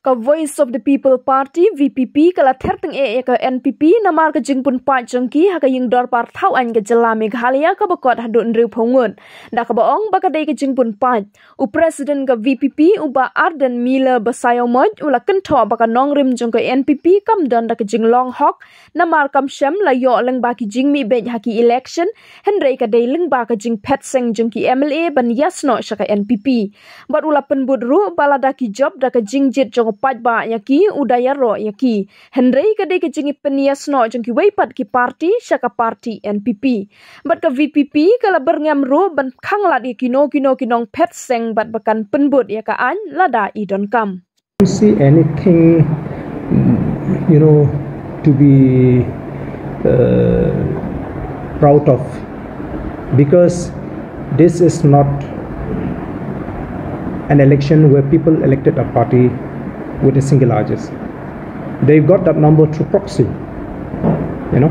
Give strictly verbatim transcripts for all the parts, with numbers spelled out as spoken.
Ka Voice of the People Party, V P P, ka la ther tyngeh ïa ka N P P namar ka jingpunpait jong ki ha ka ïing dorbar thaw aiñ ka jylla Meghalaya kaba kot haduh hynriewphew ngut. Da kaba ong ba ka dei ka jingpunpait, u President ka V P P, u Bah Ardent Miller Basaiawmoit, u la kynthoh ba ka nongrim jong ka N P P kam don da ka jinglong hok namar kam shym la ïoh lyngba ki jingmihbeit ha ki election, hynrei ka dei lyngba ka jingphet seng jong ki M L A ban ïasnoh sha ka N P P. Bad u la pynbud ruh ba lada ki jop da ka jingjied jong u paidbah ïa ki, u da ïaroh ïa ki. Hynrei ka dei ka jingpynïasnoh jong kiwei pat ki party sha ka party N P P. Bad ka V P P ka la byrngem ruh ban khanglad ïa kino kino ki nongphet seng bad ba kan pynbud ïa ka aiñ lada i donkam. Don't see anything, you know, to be uh, proud of, because this is not an election where people elected a party with a single largest. They got that number through proxy, you know,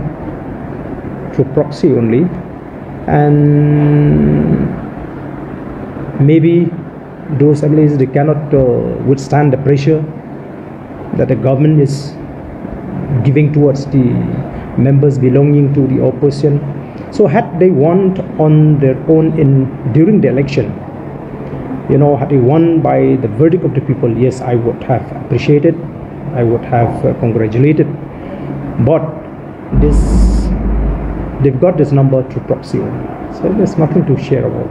through proxy only. And maybe those M L As, they cannot uh, withstand the pressure that the government is giving towards the members belonging to the opposition. So had they won on their own in during the election, you know, had they won by the verdict of the people, yes, I would have appreciated, I would have uh, congratulated. But this, they've got this number through proxy only. So there's nothing to share about.